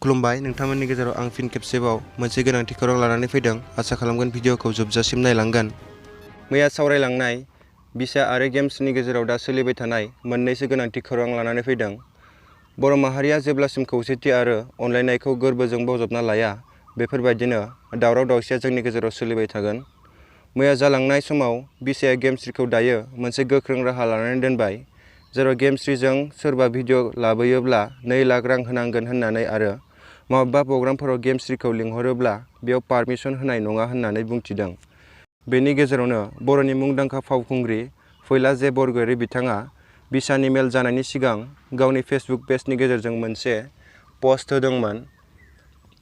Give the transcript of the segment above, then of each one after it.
खुलुमबाय नोंथांमोननि गेजेराव आं फिन खेबसेबाव मोनसे गोनांथि खौरां लानानै फैदों। आसा खालामगोन भिडिअखौ जोबजासिम नायलांगोन। मैया सावरायलांनाय बिसा आरो गेम्सनि गेजेराव दा सोलिबाय थानाय मोननैसो गोनांथि खौरां लानानै फैदों। बर' माहारिया जेब्लासिम खौसेथि आरो अनलायनायखौ गोरबोजों बजबना लाया, बेफोरबायदिनो दावराव दावसिया जोंनि गेजेराव सोलिबाय थागोन। मैया जालांनाय समाव बिसाया गेमस्रिखौ दायो मोनसे गोख्रों राहा लानानै दोनबाय, जेराव गेमस्रिजों सोरबा भिडिअ लाबोयोब्ला 2 लाख रां होनांगोन होननानै आरो माबेबा प्रग्रामफोराव गेमस्रिखौ लिंहरोब्ला बेयाव पारमिसन होनाय नङा होननानै बुंथिदों। बेनि गेजेरावनो बर'नि मुंदांखा फावखुंग्रि फैला जे बरगयारी बिथाङा बिसानि मेल जानायनि सिगां गावनि फेसबुक पेजनि गेजेरजों मोनसे पस्ट होदोंमोन।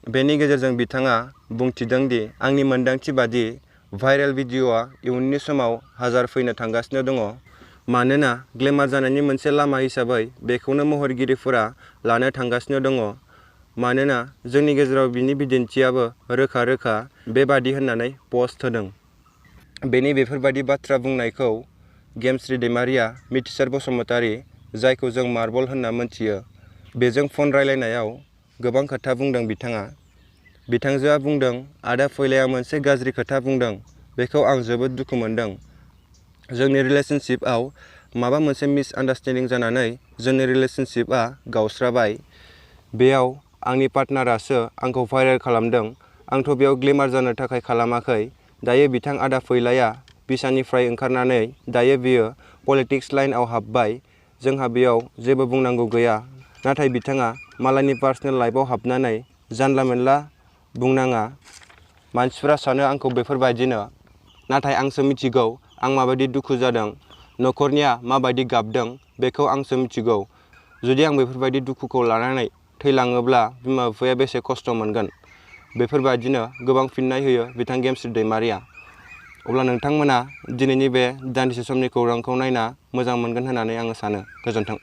बेनि गेजेरजों बिथाङा बुंथिदों दि आंनि मोन्दांथि बादि भाइरेल भिडिअआ इयुननि समाव हाजार फैनो थांगासिनो दङ, मानोना ग्लेमार जानायनि मोनसे लामा हिसाबै बेखौनो महरगिरिफोरा लानो थांगासिनो दङ, मानोना जोंनि गेजेराव बिनि बिदिन्थियाबो रोखा रोखा बेबादि होननानै पस्ट होदों। बेनि बेफोरबादि बाथ्रा बुंनायखौ गेमस्रि दैमारिया मिथिसार बसुमतारी, जायखौ जों मार्बल होनना मोनथियो, बेजों फन रायलायनायाव गोबां खोथा बुंदों बिथाङा। बिथांजोआ बुंदों, आदा फैलाया मोनसे गाज्रि खोथा बुंदों, बेखौ आं जोबोद दुखु मोनदों। जोंनि रिलेशनशिपआव माबा मोनसे मिसआन्डारस्टेन्डिं जानानै जोंनि रिलेशनशिपआ गावस्राबाय। बेयाव आंनि पार्टनारासो आंखौ भाइरेल खालामदों। आंथ' बेयाव ग्लेमार जानो थाखाय खालामाखै। दायो बिथां आदा फैलाया बिसानिफ्राय ओंखारनानै दायो बियो पलिटिक्स लाइनआव हाबबाय। जोंहा बेयाव जेबो बुंनांगौ गैया, नाथाय बिथाङा मालायनि पार्सनेल लाइफआव हाबनानै जानला मोनला बुंनाङा। मानसिफ्रा सानो आंखौ बेफोरबायदिनो, नाथाय आंसो मिथिगौ आं माबायदि दुखु जादों, न'खरनिया माबायदि गाबदों बेखौ आंसो मिथिगौ। जुदि आं बेफोरबायदि दुखुखौ लानानै थैलाङोब्ला बिमा बिफाया बेसे खस्थ' मोनगोन। बेफोरबायदिनो गोबां फिननाय होयो बिथां गेमस्रि दैमारिया। अब्ला नोंथांमोना दिनैनि बे दान्दिसे समनि खौरांखौ नायना मोजां मोनगोन होननानै आङो सानो। गोजोन्थों।